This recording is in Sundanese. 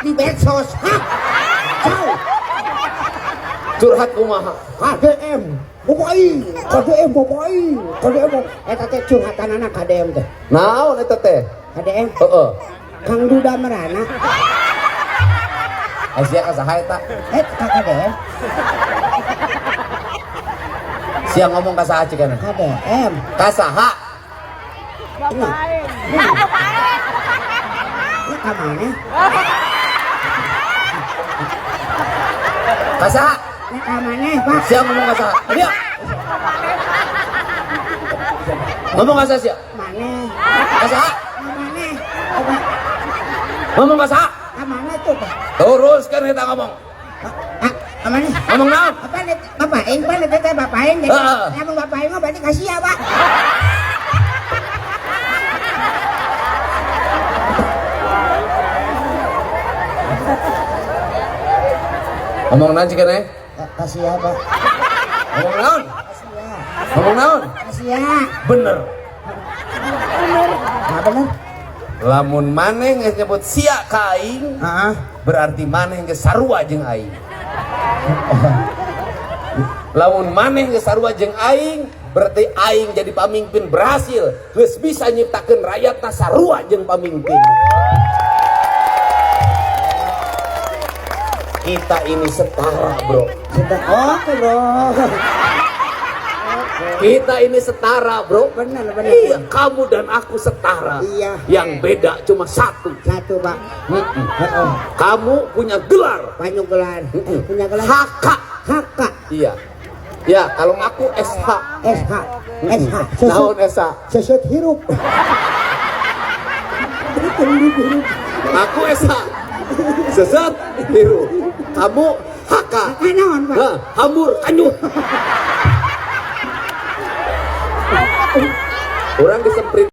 Curhat di medsos. Hah? Jauh. Curhat kumaha? KDM. Bapak aing, KDM bapak aing, KDM. Eta teh curhatanana KDM teh. Naon eta teh? KDM. Heeh. Kang Duda Merana. Ai sia ka saha eta? Eh, ka KDM. Sia ngomong ka saha cikana? KDM. Ka saha? Ini. Ini ka mana? Ka saha? Ini ka mana, Pak? Sia ngomong ka saha? Dia. Ngomong ka saha sia? Mana? Ka saha? Ka mana? Apa? Ngomong ka saha? Ka mana tuh, Pak? Teruskan kita ngomong. Ah, ka mana? Ngomong naon? Apa nih? Bapak aing, Pak, nih teh bapak aing. Jadi, Heeh. lamun bapak aing mah berarti kasih ya, Pak. Ngomong naon cikana? Kasih ya, Pak. Ngomong naon? Kasih ya. Ngomong naon? Kasih ya. Bener. Nah, bener. Lamun maneh geus nyebut sia ka aing, Heeh. berarti maneh geus sarua jeung aing. Lamun maneh geus sarua jeung aing, berarti aing jadi pamimpin berhasil, geus bisa nyiptakeun rakyatna sarua jeung pamimpin. Kita ini setara, bro. Sudah. Oke, Bro. Kita ini setara, bro. Benar, benar. Iya, kamu dan aku setara. Iya. Yang beda cuma satu. Satu, Pak. Mm-mm. Heeh. Kamu punya gelar. Banyak gelar. Mm-mm. Punya gelar. HK. HK. Iya. Ya, kalau aku SH. SH. SH. Naon SH? Seset hirup. Aku SH. Seset hirup. Kamu HK. Ah, naon, Pak? Hah, hambur kanyut. Orang disemprit.